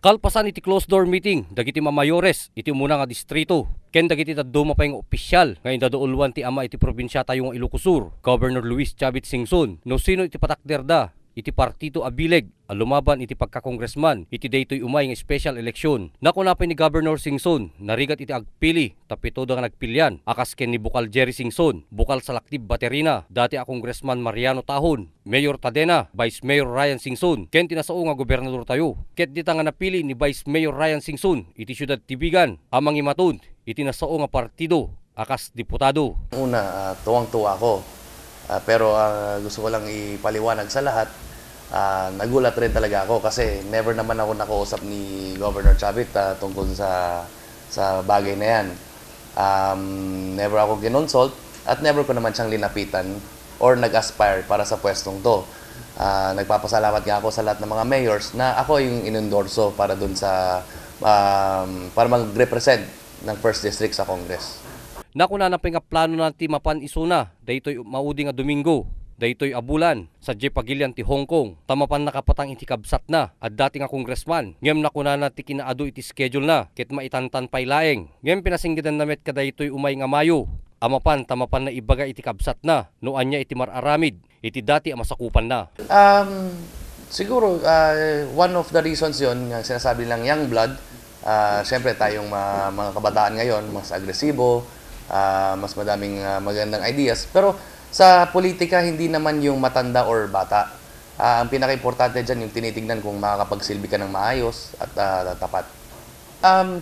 Kalpasan iti closed door meeting dagiti mamayores iti umuna nga distrito. Ken dagiti daduma pa yung opisyal nga indaduulwan ti ama iti probinsya tayo nga Ilocos Sur, Governor Luis Chavit Singson. No sino iti patakderda iti partido abileg a lumaban iti pagka-congressman iti daytoy umay nga special eleksyon. Nakunapay ni Governor Singson narigat iti agpili tapito da nga nagpilyan akas ken ni Bukal Jerry Singson, Bukal Salaktib Baterina, dati a Congressman Mariano Tahon, Mayor Tadena, Vice Mayor Ryan Singson, ken tinasao nga gobernador tayo. Ket dita nga napili ni Vice Mayor Ryan Singson iti siyudad Tibigan amang imatod iti nasao nga partido akas diputado. Una, tuwang-tuwa ako. Pero gusto ko lang ipaliwanag sa lahat, nagulat rin talaga ako kasi never naman ako nakausap ni Governor Chavit tungkol sa bagay na yan. Never ako kinonsult at never ko naman siyang linapitan or nag-aspire para sa pwestong to. Nagpapasalamat nga ako sa lahat ng mga mayors na ako yung inendorso para dun sa para mag-represent ng 1st District sa Congress. Nakuna na nga plano na ti mapan isuna, daytoy maudi nga Domingo, daytoy abulan sa Pagilian ti Hong Kong. Tamapan nakapatang iti kabsat na at dati nga congressman. Ngem nakuna na ti kinaado iti schedule na, ket maitantan pay laeng. Ngem pinasinggidan namet ka daytoy umay nga Mayo. Amapan tamapan na ibaga iti kabsat na, noan niya iti mararamid, iti dati masakupan na. Siguro one of the reasons yon, yung sinasabi lang young blood. Siyempre tayong mga kabataan ngayon, mas agresibo, mas madaming magandang ideas. Pero sa politika, hindi naman yung matanda or bata. Ang pinaka-importante dyan, yung tinitignan kung makakapagsilbi ka ng maayos at tapat.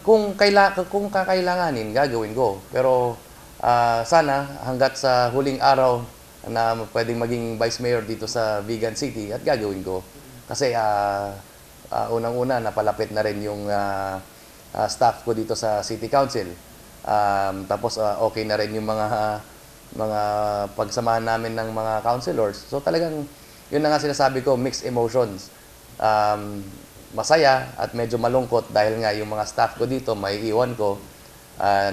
Kung kakailanganin, gagawin ko. Pero sana hanggat sa huling araw na pwedeng maging Vice Mayor dito sa Vigan City at gagawin ko. Kasi unang-una, napalapit na rin yung staff ko dito sa City Council. Tapos okay na rin yung mga pagsamahan namin ng mga councilors. So talagang yun na nga sinasabi ko, mixed emotions. Masaya at medyo malungkot dahil nga yung mga staff ko dito, may iwan ko,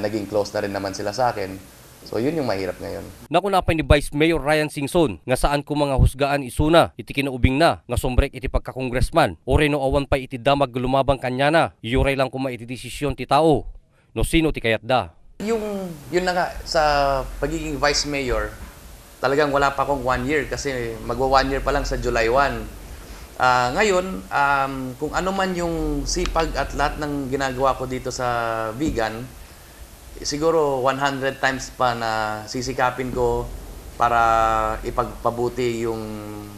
naging close na rin naman sila sa akin. So yun yung mahirap ngayon. Nakunapay ni Vice Mayor Ryan Singson nga saan ko mga husgaan isuna iti kinaubing na nga sombrek iti pagka-congressman o reno awan pa iti damag lumabang kanya na iyuray lang kuma iti desisyon ti tao no sino ti kayatda. Yun na nga sa pagiging Vice Mayor, talagang wala pa akong 1 year kasi magwa 1 year pa lang sa July 1. Ngayon, kung ano man yung sipag at lahat ng ginagawa ko dito sa Vigan, siguro 100 times pa na sisikapin ko para ipagpabuti yung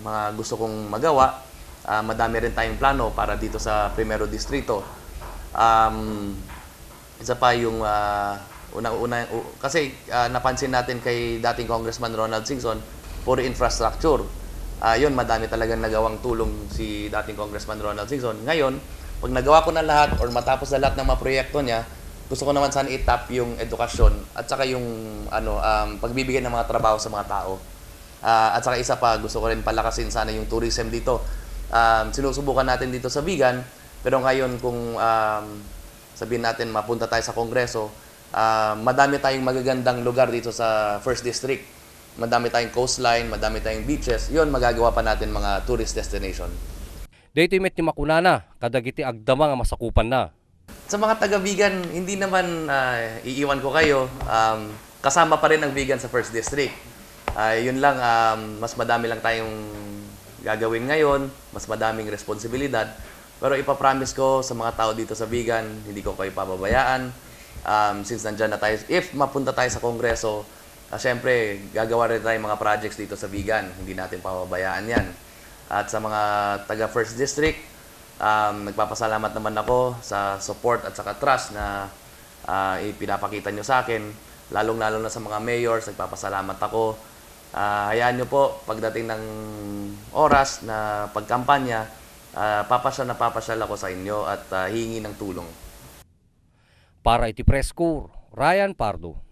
mga gusto kong magawa. Madami rin tayong plano para dito sa Primero Distrito. Isa pa yung kasi napansin natin kay dating Congressman Ronald Singson, puro infrastructure. Yun, madami talagang nagawang tulong si dating Congressman Ronald Singson. Ngayon, pag nagawa ko na lahat or matapos na lahat ng mga proyekto niya, gusto ko naman sana itap yung edukasyon at saka yung pagbibigay ng mga trabaho sa mga tao. At saka isa pa, gusto ko rin palakasin sana yung tourism dito. Sinusubukan natin dito sa Vigan, pero ngayon kung sabihin natin mapunta tayo sa Kongreso, madami tayong magagandang lugar dito sa 1st District. Madami tayong coastline, madami tayong beaches. Yun, magagawa pa natin mga tourist destination. Daytoy met ni makunana kadagiti agdama nga masakupan na. Sa mga taga-Vigan, hindi naman iiwan ko kayo. Kasama pa rin ang Vigan sa 1st District. Yun lang, mas madami lang tayong gagawin ngayon, mas madaming responsibilidad. Pero ipapromise ko sa mga tao dito sa Vigan, hindi ko kayo pababayaan. Since nandyan na tayo, if mapunta tayo sa Kongreso, syempre gagawa rin tayong mga projects dito sa Vigan. Hindi natin pababayaan yan. At sa mga taga 1st District, nagpapasalamat naman ako sa support at saka trust na ipinapakita nyo sa akin. Lalong-lalo na sa mga mayors, nagpapasalamat ako. Hayaan nyo po, pagdating ng oras na pagkampanya, papasyal ako sa inyo at hihingi ng tulong. Para iti Press Corps, Ryan Pardo.